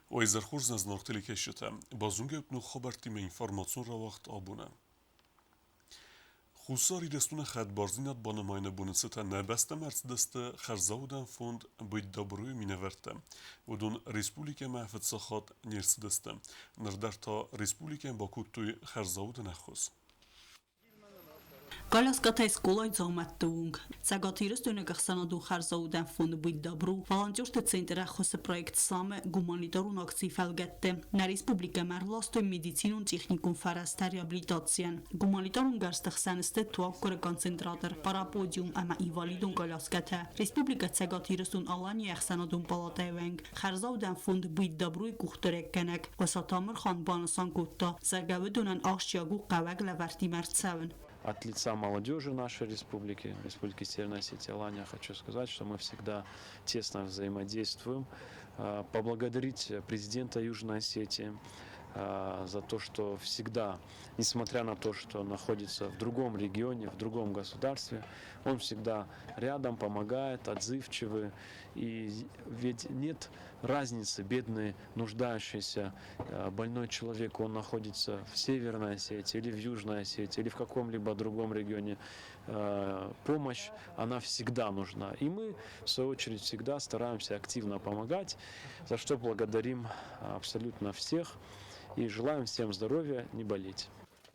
Уӕ изӕр хорз, нӕ зынаргъ телекӕсджытӕ! Базонгӕ ут ног хабӕрттимӕ информацион рауагъд абоны. Хуссар Ирыстоны хӕдбардзинад банымайыны боны цытӕн нӕ бӕстӕмӕ ӕрцыдысты хӕрзаудӕн фонд «Быть добру»-йы минӕвӕрттӕ. Уыдон республикӕмӕ фыццаг хатт не рцыдысты. Ныр дӕр та республикӕйӕн бакодтой хӕрзаудӕн ӕххуыс. Коляскӕтӕй скъолайы дзаумӕтты онг. Цӕгат Ирыстойнаг ӕхсӕнадон хӕрзаудӕн фонды «Быть добру» волонтерты центры ӕххуысы проект «Самы» гуманитарон акцийы фӕлгӕтты нӕ республикӕмӕ ӕрластой медицинон-техникон фӕрӕзтӕ реабилитацийӕн. Гуманитарон гӕрзты хсӕн сты туаггуыры концентратор, параподиум ӕмӕ инвалидон коляскӕтӕ. Республикӕ Цӕгат Ирыстон-Аланийы ӕхсӕнадон палатӕйы уӕнг, хӕрзаудӕн фонд «Быть добру»-йы къухдариуӕггӕнӕг Хъуысаты Амырхан банысан кодта, зӕгъгӕ, уыдонӕн ахсджиаг у хъӕуӕг лӕвӕрттимӕ ӕрцӕуын. От лица молодежи нашей республики, Республики Северная Осетия, Алания, хочу сказать, что мы всегда тесно взаимодействуем. Поблагодарить президента Южной Осетии за то, что всегда, несмотря на то, что находится в другом регионе, в другом государстве, он всегда рядом, помогает, отзывчивый. И ведь нет разницы, бедный, нуждающийся, больной человек, он находится в Северной Осетии или в Южной Осетии, или в каком-либо другом регионе. Помощь, она всегда нужна. И мы, в свою очередь, всегда стараемся активно помогать, за что благодарим абсолютно всех и желаем всем здоровья, не болеть.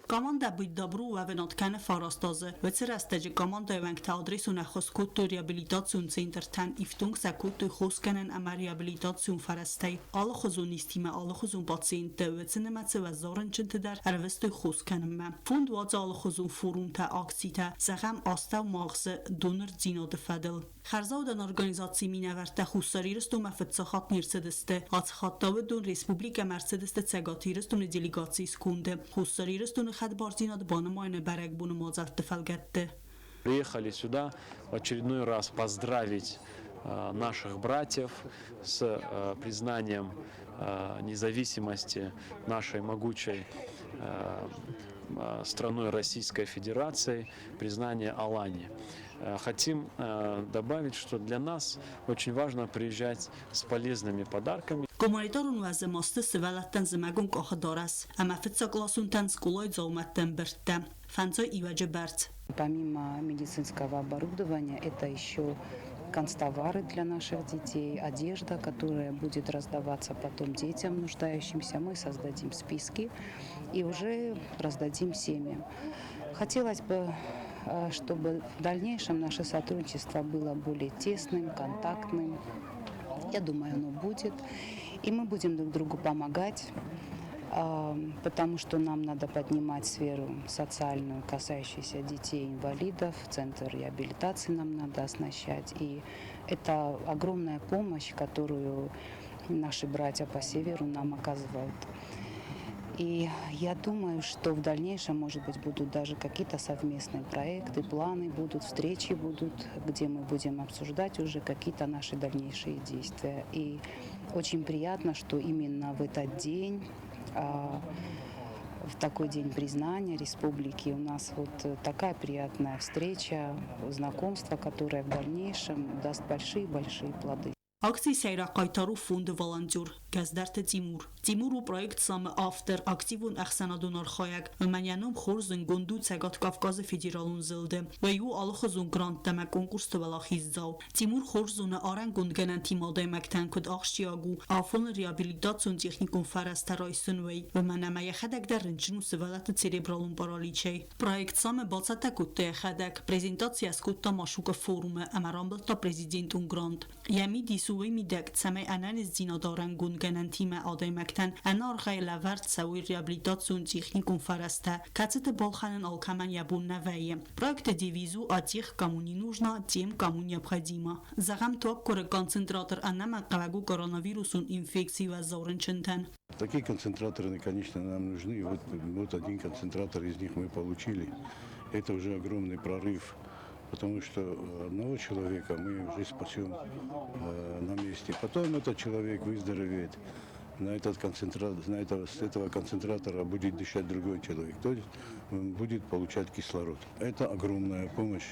Командӕ «Быть добру» уӕвынад кӕны фараст азы. Уыцы рӕстӕджы командӕйы уӕнгтӕ адресон ӕххуыс кодтой реабилитацион центртӕн, ифтонг сӕ кодтой хосгӕнӕн ӕмӕ реабилитацион фӕрӕзтӕй. Алыхуызон низтимӕ алыхуызон пациенттӕ, уыцы нымӕцы уӕззау рынчынты дӕр ӕрвыстой хос кӕнынмӕ. Фонд уадзы алыхуызон форумтӕ, акцитӕ, зӕгъӕм, астӕумагъзы донордзинады фӕдыл. Хӕрзаудӕн организацийы минӕвӕрттӕ Хуссар Ирыстонмӕ фыццаг хатт не рцыдысты. Ацы хатт та уыдон республикӕмӕ ӕрцыдысты Цӕгат Ирыстоны делегацийы сконды. Хуссар Ирыстоны хӕдбардзинад банымайыны бӕрӕгбоны мадзӕлтты фӕлгӕтты. Приехали сюда в очередной раз поздравить наших братьев с признанием независимости нашей могучей страной Российской Федерации, признание Алании. Хотим добавить, что для нас очень важно приезжать с полезными подарками. Гуманитарон уӕзы масты сывӕллӕттӕн зымӕгон къахыдарӕс ӕмӕ фыццагкъласонтӕн скъолайы дзаумӕттӕ ӕмбырдтӕ, фӕндзай ивӕджы бӕрц. Помимо медицинского оборудования, это еще канцтовары для наших детей, одежда, которая будет раздаваться потом детям нуждающимся. Мы создадим списки и уже раздадим семьям. Хотелось бы, чтобы в дальнейшем наше сотрудничество было более тесным, контактным. Я думаю, оно будет. И мы будем друг другу помогать, потому что нам надо поднимать сферу социальную, касающуюся детей инвалидов, центр реабилитации нам надо оснащать. И это огромная помощь, которую наши братья по северу нам оказывают. И я думаю, что в дальнейшем, может быть, будут даже какие-то совместные проекты, планы будут, встречи будут, где мы будем обсуждать уже какие-то наши дальнейшие действия. И очень приятно, что именно в этот день, в такой день признания республики у нас вот такая приятная встреча, знакомство, которое в дальнейшем даст большие-большие плоды. Акцийы сӕйраг хъайтар у фонды волонтер Гӕздӕрты Тимур. Тимур у проект «Самы» автор, активон ӕхсӕнадон архайӕг. Уымӕн йӕ ном хорз зындгонд у Цӕгат Кавказы федералон зылды. Уый у алыхуызон гранттӕ ӕмӕ конкурсты уӕлахиздзау. Тимур хорз зоны арӕнгонд гӕнӕнтимӕ адӕймӕгтӕн куыд ахсджиаг у афоны реабилитацион техникон фӕрӕзтӕ райсын, уый. Уымӕн ӕмӕ йӕхӕдӕг дӕр рынчын у сывӕллӕтты церебралон параличӕй. Проект «Самы» бацӕттӕ кодта йӕхӕдӕг. Презентаци скодта Машукы форумы ӕмӕ рамбылдта президентон грант. Йӕ мидис у уый мидӕг, цӕмӕй ӕнӕниздзинад арӕнгонд гӕнӕнтимӕ адӕймӕгтӕн ӕнӕаргъӕй лӕвӕрд цӕуой реабилитацион техникон фӕрӕзтӕ, кӕцыты балхӕнын алкӕмӕн йӕ бон нӕ вӕййы. Проекты девиз у «От тех, кому не нужно, тем, кому необходимо». Зӕгъӕм, туаггуыры концентратор ӕнӕмӕнгхъӕуӕг у коронавирусон инфекцийы уӕззау рынчынтӕн. Такие концентраторы, конечно, нам нужны. Вот один концентратор из них мы получили. Это уже огромный прорыв, потому что одного человека мы уже спасем на месте. Потом этот человек выздоровеет, на этот концентратор, на этого, с этого концентратора будет дышать другой человек, то есть он будет получать кислород. Это огромная помощь.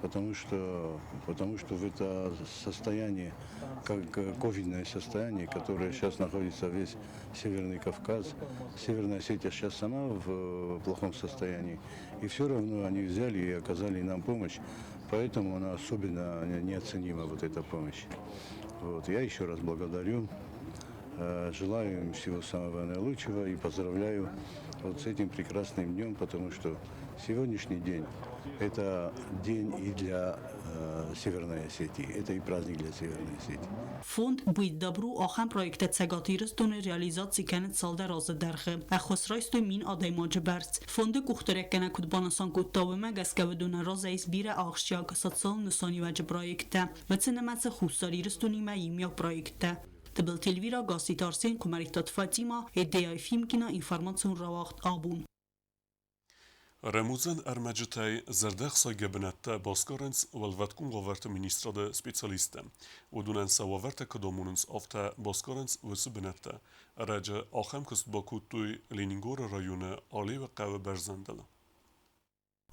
Потому что в это состояние, как ковидное состояние, которое сейчас находится весь Северный Кавказ, Северная Осетия сейчас сама в плохом состоянии, и все равно они взяли и оказали нам помощь, поэтому она особенно неоценима, вот эта помощь. Вот. Я еще раз благодарю, желаю им всего самого наилучшего и поздравляю вот с этим прекрасным днем, потому что сегодняшний день – это день и для Северной Осетии, это и праздник для Северной Осетии. Фонд «Быть добру» ахӕм проекттӕ Цӕгат Ирыстоны реализаци кӕны цалдӕр азы дӕргъы. Ӕххуыс райстой 1000 адӕймаджы бӕрц. Фонды къухдариуӕггӕнӕг куыд банысан кодта, уымӕ гӕсгӕ уыдонӕн разӕй ис бирӕ ахсджиаг социалон нысаниуӕджы проекттӕ. Уыцы нымӕцы Хуссар Ирыстонимӕ иумиаг проекттӕ. Тыбылты Эльвира, Гасситы Арсен, Куымӕридтаты Фатимӕ, Эдея Ефимкина, информацион рауагъд «Абон». Рӕмудзӕн ӕрмӕджытӕй зӕрдӕхсайгӕ бынӕттӕ басгарынц Уӕлвӕткон уавӕрты министрады специалисттӕ. Уыдонӕн сӕ уавӕртӕ куыд амонынц, афтӕ басгарынц уыцы бынӕттӕ. Ӕрӕджы ахӕм куыст бакодтой Ленингоры районы Алевы хъӕуы бӕрзӕндыл.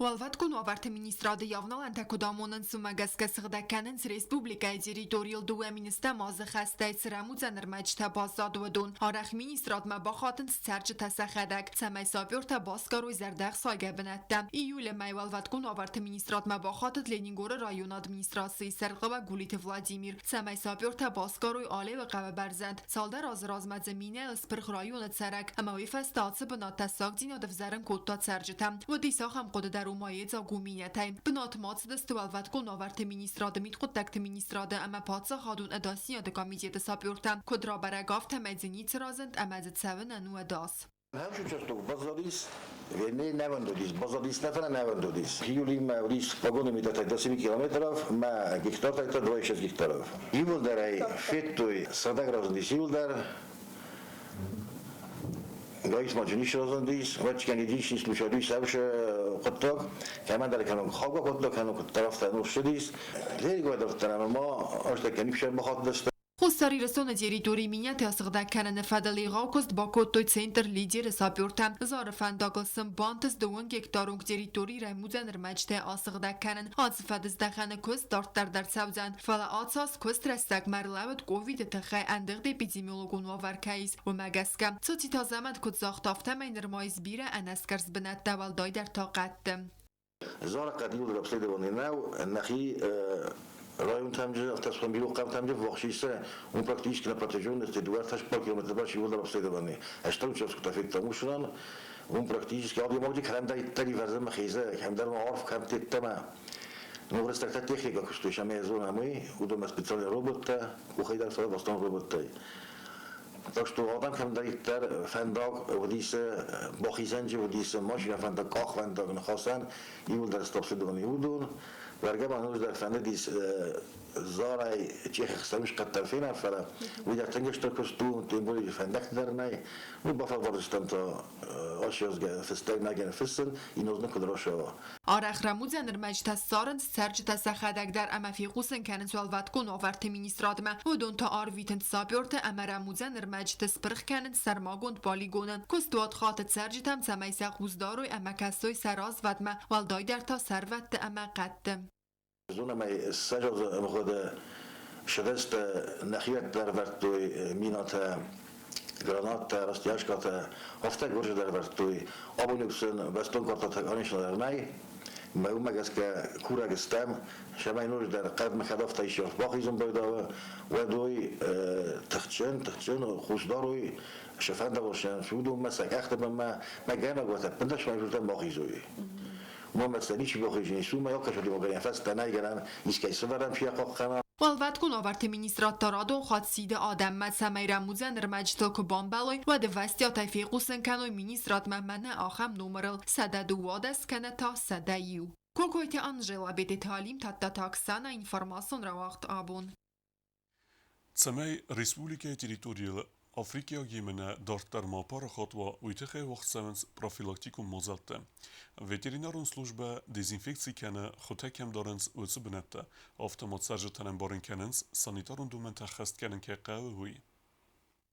Уӕлвӕткон уавӕрты министрады авналӕнтӕ куыд амонынц, уымӕ гӕсгӕ сыгъдӕг кӕнынц республикӕйы территорийыл 2 000 азы хӕстӕй цы рӕмудзӕн ӕрмӕджытӕ баззад, уыдон. Арӕх министрадмӕ бахатынц цӕрджытӕ сӕхӕдӕг, цӕмӕй сапертӕ басгарой зӕрдӕхсайгӕ бынӕттӕ. Июлы мӕй уӕлвӕткон уавӕрты министрадмӕ бахатыд Ленингоры районы администрацийы сӕргълӕууӕг Гулиты Владимир, цӕмӕй сапертӕ басгарой Алевы хъӕуы бӕрзӕнд. Цалдӕр азы размӕ дзы минӕйыл спырх районы цӕрӕг, ӕмӕ уый фӕстӕ ацы бынат тӕссагдзинад ӕвзӕрын кодта цӕрджытӕм. Уыдис ахӕм хъуыды дӕр, уымӕ йедзаг у минӕтӕй. Бынатмӕ ацыдысты уӕлвӕткон уавӕрты министрады, мидхъуыддӕгты министрады ӕмӕ паддзахадон ӕдасдзинады комитеты сапертӕ. Куыд рабӕрӕг, афтӕмӕй дзы ницы разынд ӕмӕ дзы цӕуынӕн у ӕдас. Участок баззадис, вернее, не вӕндыдис, баззадис нӕ, фӕлӕ нӕ вӕндыдис. Июлимӕ уыдис погоны метртӕй до 7 километров, мӕ гектартӕй та 2,6 гектаров. Иууылдӕр ӕй федтой, сыгъдӕг разындис иууылдӕр. Гаисмаджы ницы разындис, вӕччигӕн единичный случай уыдис ӕвзӕр хъуыддаг, кӕмӕндӕр кӕнон хаугӕ кодта, кӕнон куыддӕр афтӕ ныссыдис. Леригвайдӕрдтӕн ӕмӕ ма азтӕккӕ ныфсӕн бахатыдысты. Хуссар Ирыстоны территорийы минӕтӕ сыгъдӕг кӕныны фӕдыл егъау куыст бакодтой центр «Лидер»-ы сапертӕ. Зары фӕндагыл сын бантыст 2 гектарон территори рӕмудзӕн ӕрмӕджытӕ асыгъдӕг кӕнын. Ацы фӕдыздӕхӕны куыст дарддӕр дӕр цӕудзӕн. Фӕлӕ ацы аз куыст рӕстӕгмӕ ӕрлӕууыд ковиды тыххӕй ӕндыгъд эпидемиологон уавӕр кӕй ис, уымӕ гӕсгӕ. Цоциты Азӕмӕт куыд загъта, афтӕмӕй нырма ис бирӕ ӕнӕсгӕрст бынӕттӕ, уӕлдайдӕр та хъӕдты. Зары хъӕд иууылдӕр обследование нӕу, нӕхи районтӕм афтӕ бирӕ хъӕутӕм ввахс ис, уым практически на протяженности 2-4 километра бӕрц иууылдӕр обследование. Стыр участкытӕ федтам уыцы уым практически адӕймаджы кӕмдӕриддӕр ивӕрзӕмӕ хизы, кӕмдӕр ма арф кӕмттӕмӕ. Ну, рӕстӕгтӕ техника куыстой, сӕ зонӕм уый, уыдонмӕ специальный роботтӕ, къухӕй дӕр фӕлӕ бастон роботтӕй. Так что адӕм кӕмдӕриддӕр фӕндаг уыдис, бахизӕнджы уыдис машинӕ фӕндаг, къахвӕндаг, ныхасӕн, иууылдӕр обследование уыдон. Бӕргӕ ма ноджыдӕр фӕндыдис Зарӕй Чъехы хсӕн хъӕдтӕ фенӕм, фӕлӕ уый дӕр тынг стыр куыст у, тем более фӕндӕгтӕ дӕр нӕй. Ну, бафӕлвардыстӕм та асязгӕ фыстӕг нӕгӕн фыссын, инозны куыд рашава. Арӕх рӕмудзӕн ӕрмӕджытӕ ссарынц цӕрджытӕ сӕхӕдӕг дӕр ӕмӕ фехъусын кӕнынц уӕлвӕткон уавӕрты министрадмӕ. Уыдон та арвитынц саперты ӕмӕ рӕмудзӕн ӕрмӕджыты спырх кӕнынц сӕрмагонд полигоны. Куыстуат хаты цӕрджытӕм, цӕмӕй сӕ хъус дарой ӕмӕ кӕсой сӕ развӕдмӕ, уӕлдайдӕр та сӕрвӕтты ӕмӕ хъӕдты. Зонӕм ӕй, 20 азы ӕмгъуыды сыдысты, нӕхиуӕттӕ ӕрвӕрдтой минӕтӕ, гранаттӕ, растяжкӕтӕ, афтӕ гуырдзы дӕр ӕвӕрдтой. Абон сын бӕстон картӕтӕ, конечно, дӕр нӕй. Мӕ уымӕ гӕсгӕ курӕг стӕм, цӕмӕй ноджыдӕр хъӕдмӕ хӕдӕфтӕ ис бахизын байдауы, уӕд уый тыхджын, тыхджын хъус дарой, сӕ фӕндагыл уыдонмӕ, сӕ къӕхты бынмӕ, мӕ гӕнӕг уӕтӕ пындӕс мӕ бахизой. Уымӕ сӕ ничи бахизын ис, уымӕ алкӕсӕдимӕ фӕстӕ нӕй гӕнӕн искӕй сывӕрӕн фиахъахъхъӕна. Уӕлвӕткон уавӕрты министрад та радон хатт сиды адӕммӕ, цӕмӕй рӕмудзӕн ӕрмӕджытыл куы бамбӕлой, уӕд ӕвӕстиатӕй фехъусын кӕной министрадмӕ мӕнӕ ахӕм номырыл: 112 кӕнӕ та 101. Кокойты Анжела, Бететы Алим, Тадтаты Оксана, информацион рауагъд «Абон». Цӕмӕй республикӕйы территорийыл африкӕйаг емынӕ дарддӕр ма парахат уа, уый тыххӕй уагъд цӕуынц профилактикон мадзӕлттӕ. Ветеринарон службӕ дезинфекци кӕны, хуытӕ кӕм дарынц, уыцы бынӕттӕ. Афтӕ ма цӕрджытӕн ӕмбарын кӕнынц, санитарон домӕнтӕ ӕххӕст кӕнын кӕй хъӕуы, уый.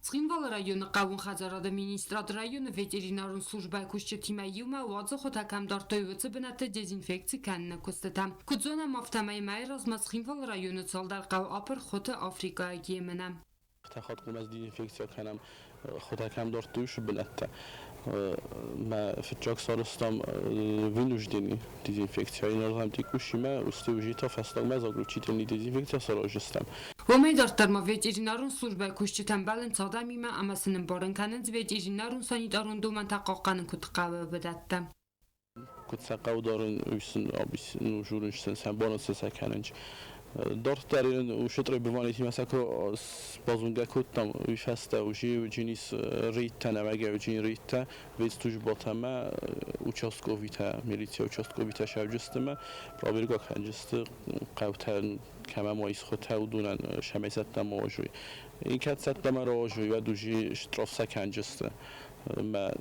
Цхинвалы районы хъӕууон хӕдзарады министрад районы ветеринарон службӕйы кусджытимӕ иумӕ уадзы хуытӕ кӕм дардтой, уыцы бынӕтты дезинфекци кӕныны куыстытӕ. Куыд зонӕм, афтӕмӕй мӕйы размӕ Цхинвалы районы цалдӕр хъӕу апырх хуыты африкӕйаг емынӕ. Тахат хъумӕ дезинфекци кӕнӕм хуытӕ кӕм дардтой, уыцы бынӕттӕ. Мӕ фыццаг сарӕзтам вынужденный дезинфекция. Иннӕрдӕм текущимӕ уыцы уже та фӕстагмӕ заключительный дезинфекция сараздзыстӕм. Уымӕй дарддӕр ма ветеринарон службӕйы кусджытӕ ӕмбӕлынц адӕмимӕ ӕмӕ сын ӕмбарын кӕнынц ветеринарон-санитарон домӕнтӕ хъахъхъӕнын куыд хъӕуы, уыдӕттӕ. Куыд сӕ хъӕуы дарын, уый сын ну, журын сын сӕ бонын сын сӕ кӕнынч. Дарддӕр уыцы требованиятимӕ сӕ куы базонгӕ кодтам, уый фӕстӕ уже уыджынис рейдтӕ, нӕмӕгӕ уыджын рейдтӕ ветслужбатӕмӕ участковитӕ, милиция участковитӕ сӕвджыстымӕ, проверка кӕнджысты хъӕутӕ кӕмӕ ма ис хуытӕ, уыдонӕн сӕмӕй цӕттӕ ма уой. И кӕд цӕттӕ ма рауазой, уӕд уже штраф сӕ кӕнджысты. Мӕ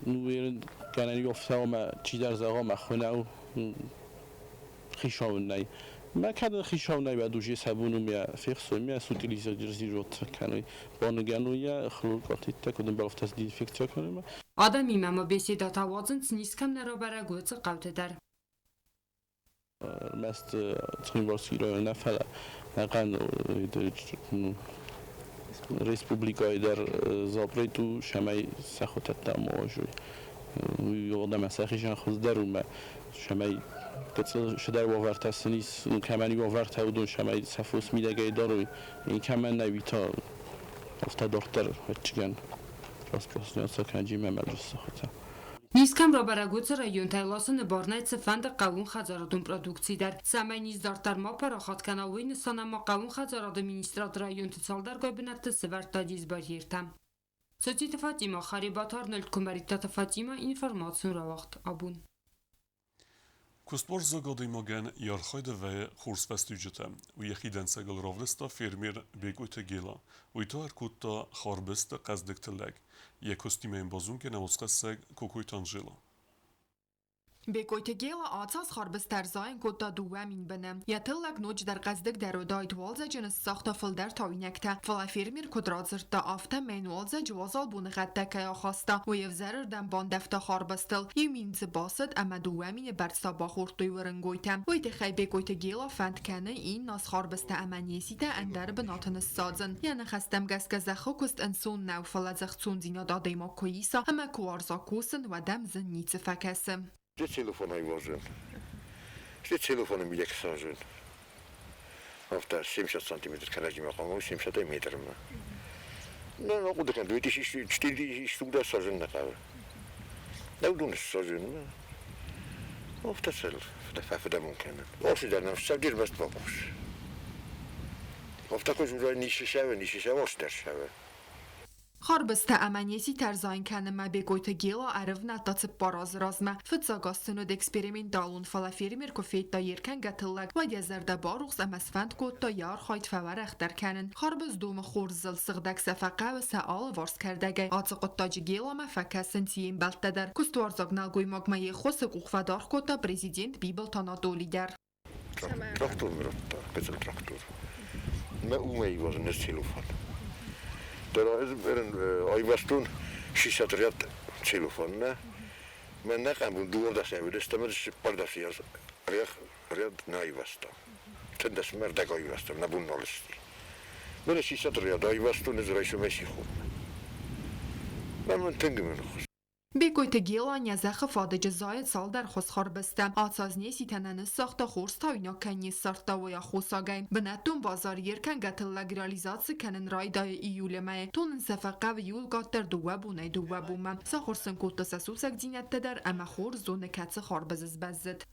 ну гӕнӕн ёфтӕ ӕмӕ чидӕр зӕгъа, мӕ хуынау хицау нӕй. Мӕ кӕд хицау нӕй, уӕд уже сӕ бон у мӕ фехсой, мӕ сутилизировать кӕной. Баныгӕной хлоркатиттӕ, куыд ӕмбӕлфтӕ дезинфекция кӕной. Адӕмимӕ ма беседӕтӕ уадзынц, низ кӕм нӕ рабӕрӕг, уыцы хъӕуты дӕр. Ӕрмӕст Цхинвалский район нӕ, фӕлӕ ӕнӕхъӕн республикӕйы дӕр запрет у, цӕмӕй сӕ хуытӕттӕ ма уарзой. Уый адӕмӕн сӕхицӕн хуыздӕр у, мӕ цӕмӕй гыццыл цыдӕр уавӕртӕ сын ис, кӕмӕн уавӕртӕ, уыдон цӕмӕй сӕ фос мидӕгӕй дарой, кӕмӕн нӕ, уый та афтӕ дарддӕр ӕвӕццӕгӕн распространяться кӕнджимӕ мӕлджысы хуытӕ. Низ кӕм рабӕрӕг, уыцы районтӕй ласыны бар нӕй цыфӕнды хъӕууон хӕдзарадон продукци дӕр. Цӕмӕй низ дарддӕр ма парахат кӕна, уый нысан ӕмӕ хъӕууон хӕдзарады министрад районты цалдӕргай бынӕтты сӕвӕрдта дисбарьертӕ. Социты Фатимӕ, Харебаты Арнольд, Куымӕридтаты Фатимӕ, информацион рауагъд абон. Куыстуарзаг адӕймагӕн йӕ архайды вӕййы хорз фӕстиуджытӕ. Уый йӕхи дӕнцӕгыл равдыста фермер Бекъойты Гела. Уый та ӕркодта харбызты хъӕздыг тыллӕг. Йӕ куыстимӕ йын базонгӕ нӕуӕдзхӕссӕг Кокойты Анжела. Бекъойты Гела ацы аз харбызтӕ ӕрзайын кодта 2000 быны. Йӕ тыллӕг ноджыдӕр хъӕздыгдӕр уыдаид, уалдзӕджы ныссагъта фылдӕр тауинӕгтӕ. Фӕлӕ фермер куыд радзырдта, афтӕмӕй уалдзӕджы уазал боныгъӕдтӕ кӕй ахаста, уый ӕвзӕрырдӕм бандӕвта харбызтыл. 1000 дзы бацыд ӕмӕ 2000 бӕрц та бахордтой уырынгойтӕ. Уый тыххӕй Бекъойты Гела фӕнд кӕны иннӕ аз харбызтӕ ӕмӕ неситӕ ӕндӕр бынаты ныссадзын. Йӕ ныхӕстӕм гӕсгӕ зӕххы куыст ӕнцон нӕу, фӕлӕ дзы ӕхцондзинад адӕймаг куы иса ӕмӕ куы уарза кусын, уӕд ӕм дзы ницы фӕкӕсы. Те телефон айвазын. Те телефоны мидӕг сажын. Афтӕ 70 сантиметр кӕрӕдзимӕ хъуамӕ 70 метрмӕ. Ну, хъуыды кӕн, 24 штук дӕр сажын нӕ хъӕуы. Уыдон сажын. Афтӕ цӕл фӕфыдӕбон кӕнын. Алцыдӕр нӕм ссавдир бӕст бакус. Афтӕ куы дзурай, ницы сӕвы, ницы сӕвы, алцыдӕр сӕвы. Харбызтӕ ӕмӕ неситӕ ӕрзайын кӕнынмӕ Бекъойты Гела ӕрывнӕлдта 4 азы размӕ. Фыццаг аз сын уыд эксперименталон, фӕлӕ фермер куы федта йе ркӕнгӕ тыллӕг, уӕд йӕ зӕрдӕ барухс ӕмӕ сфӕнд кодта йӕ архайд фӕуӕрӕхдӕр кӕнын. Харбыз домы хорз зыл, сыгъдӕг сӕ фӕхъӕуы сӕ алыварс кӕрдӕгӕй. Ацы хъуыддаджы Геламӕ фӕкӕсынц йе мбӕлттӕ дӕр. Куыстуарзаг нӕлгоймагмӕ йе ххуысы къух фӕдаргъ кодта президент Бибылты Анатоли дӕр. Трактор ми радта, гыццыл трактор. Мӕ уымӕй ивазын ӕз целлофан. Дӕр айвӕзтон 60 ряд целлофан нӕ. Мӕ нӕ къамбун дыууӕрдӕс ӕвдӕстӕ ӕмӕ цыппӕрдӕс ряд нӕ айвӕзтам. Тындӕсмӕ ӕрдӕг айвӕзтам, нӕ бон нал сси. Мӕнӕ 60 ряд айвӕзтон ӕз райсомӕй сихормӕ. Мӕ мын тынг мын хуыз. Бекъойты Гела нӕ зӕххы фадыджы зайы цалдӕр хуыз харбызтӕ. Ацы аз неситӕ нӕ ныссагъта, хорз тауинаг кӕй не ссардта, уый аххосагӕй. Бынӕттон базар йе ркӕнгӕ тыллӕг реализаци кӕнын райдайы июлы мӕйы. Тонын сӕ фӕхъӕуы иуыл къаддӕр 2 бонӕй 2 бонмӕ. Сахуыр сын кодта сӕ сусӕгдзинӕдтӕ дӕр ӕмӕ хорз зоны, кӕцы харбызы сбӕззыд.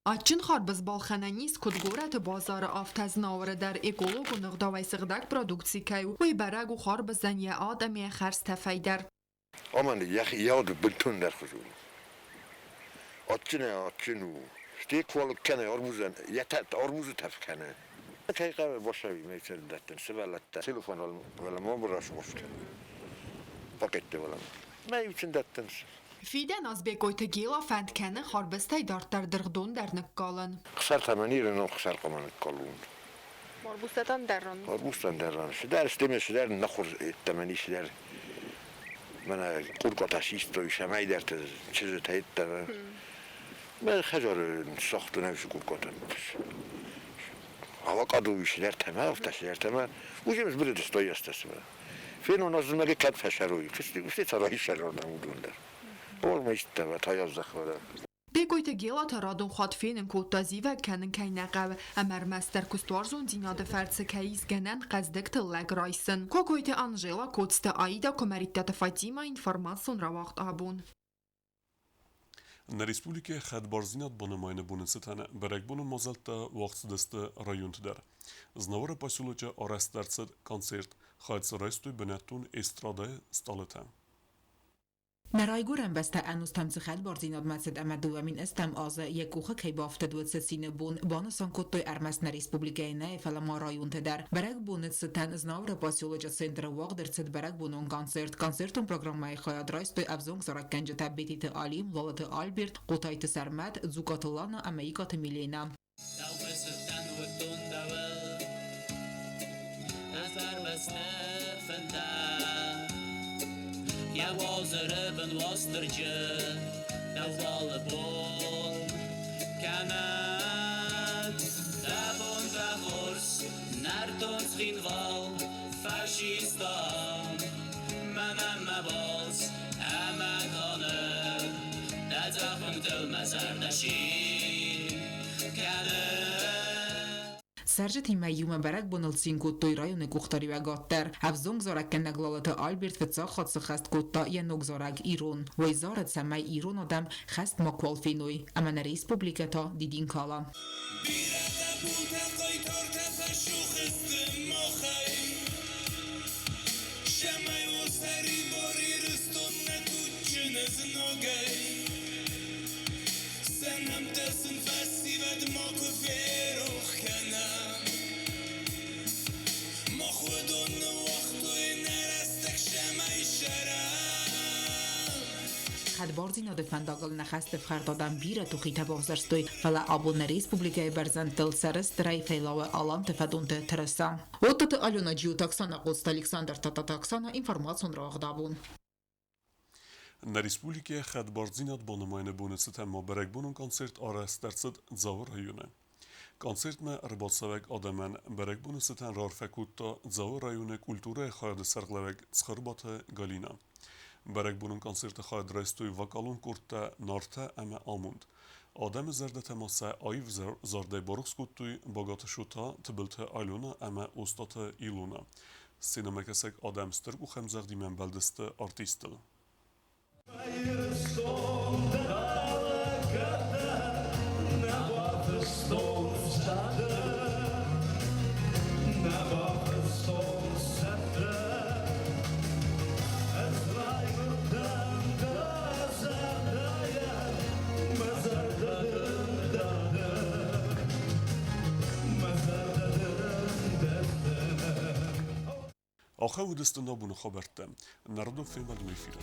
Адджын харбыз балхӕнӕн ис куыд горӕты базары, афтӕ Знауыры дӕр. Экологон ӕгъдауӕй сыгъдӕг продукци кӕй у, уый бӕрӕг у харбызӕн йӕ ад ӕмӕ йӕ хӕрзтӕфӕй дӕр. Амӕн йӕхи йӕ бынтондӕр хуызон у. Адджынӕй адджын у. Стӕй куы кӕны арбузӕн, йӕ арбузы тӕф кӕны. Кӕй хъӕуы басаби мӕ дӕттын сывӕллӕттӕ. Телефон вӕлӕ ма расхос кӕны. Пакетты вӕлӕ. Мӕ иу сын дӕттынц. Фидӕн аз Бекъойты Гела фӕнд кӕны харбызтӕй дарддӕр дыргъдон дӕр ныккалын. Хсӕртӕмӕ ниры хсӕр хъуамӕ ныккалон. Арбузтӕ дӕр ран. Арбузтӕн дӕр ран. Сидӕр стеме сидӕр нахур еттӕмӕ сидӕр. Мӕнӕ къуркъотӕ систой, сӕмӕйдӕртӕ чызджытӕ еттӕмӕ. Мӕ хӕдзары сагътон ӕвзы къуркъотӕ. Авокадо сидӕртӕмӕ, афтӕ сидӕртӕмӕ. Уже сбырыд стоястӕсмӕ. Фенон азымӕгы кӕд фӕсӕрой. Уыцы царайы сӕрон уыдон дӕр. Ормӕ истӕмӕ, тайаздзӕхвӕрӕ. Бекъойты Гела та радон хатт фенын кодта, зивӕг кӕнын кӕй нӕ хъӕуы, ӕмӕ ӕрмӕстдӕр куыстуарзондзинады фӕрцы кӕй ис гӕнӕн хъӕздыг тыллӕг райсын. Кокойты Анжела, Коцты Аида, Куымӕридтаты Фатимӕ, информацион рауагъд абон. Нӕ республикӕйы хӕдбардзинад банымайыны боны цытӕн бӕрӕгбоны мадзӕлттӕ уагъд цыдысты районты дӕр. Знауыры поселочы арӕзт ӕрцыд концерт, хайад дзы райстой бынӕттон эстрадӕйы стъалытӕ. Нӕ райгуырӕн бӕстӕ ӕнустӕм цы хӕдбардзинадмӕ цыд ӕмӕ 2008 азы йӕ къухы кӕй бафтыд, уыцы цины бон банысан кодтой ӕрмӕст нӕ республикӕйы нӕ, фӕлӕ ма районты дӕр. Бӕрӕгбоны цытӕн Знауыры поселочы центры уагъд ӕрцыд бӕрӕгбонон концерт. Концертон программӕйы хайад райстой ӕвзонг зарӕггӕнджытӕ Бетиты Алим, Лалыты Альберт, Хъотайты Сӕрмӕт, Дзукъаты Лана ӕмӕ Икъаты Милена. Цӕрджытимӕ иумӕ бӕрӕгбоныл цин кодтой районы къухдариуӕгад дӕр. Ӕвзонг зарӕггӕнӕг Лалыты Альберт фыццаг хатт сыххӕст кодта йӕ ног зарӕг «Ирон». Уый зарыд, цӕмӕй ирон адӕм хӕст макуал феной, ӕмӕ нӕ республикӕ та дидин кала. Бирӕтӕ пултӕ хъайтартӕ фӕсух сты махӕй. Цӕмӕй у сӕрибар Ирыстон нӕ туджджыны знагӕй. Сӕ нӕмттӕ сын фӕсивӕд макуы ферох кӕна. Мах уыдон ныууагътой нӕ рӕстӕг цӕмӕй сӕрӕн. Хӕдбардзинады фӕндагыл нӕ хӕсты ӕфхӕрд адӕм бирӕ тухитӕ бавзӕрстой, фӕлӕ абон нӕ республикӕйы бӕрзӕндтыл сӕрыстырӕй фӕйлауы аланты фӕдонты тырыса. Оттаты Алена, Джиоты Оксана, Къоцты Александр, Тататы Оксана, информацион рауагъд абон. Нӕ республикӕйы хӕдбардзинад банымайыны боны цытӕн ма бӕрӕгбонон концерт арӕзт ӕрцыд Дзауы районы. Концертмӕ ӕрбацӕуӕг адӕмӕн бӕрӕгбоны цытӕн раарфӕ кодта Дзауы районы культурӕйы хайады сӕргълӕууӕг Цхуырбаты Галинӕ. Бӕрӕгбонон концерты хайад райстой вокалон къордтӕ «Нартӕ» ӕмӕ «Амонд». Адӕмы зӕрдӕтӕ ма сӕ аив зардӕй барухс кодтой Багаты Шота, Тыбылты Алена ӕмӕ Остъаты Илона. Сценӕмӕкӕсӕг адӕм стыр къухӕмдзӕгъдимӕ ӕмбӕлдысты артисттыл. Ирыстон дӕ нӕ бафыстон цады, нӕ бафыстон цӕттӕ. Ӕз райгуырдтӕн дӕ зӕрдӕйӕн, мӕ зӕрдӕ дын дӕтты, мӕ зӕрдӕ дын дӕтты. Ахӕм уыдысты нӕ абоны хабӕрттӕ. Народон фембӕлдмӕ эфиры.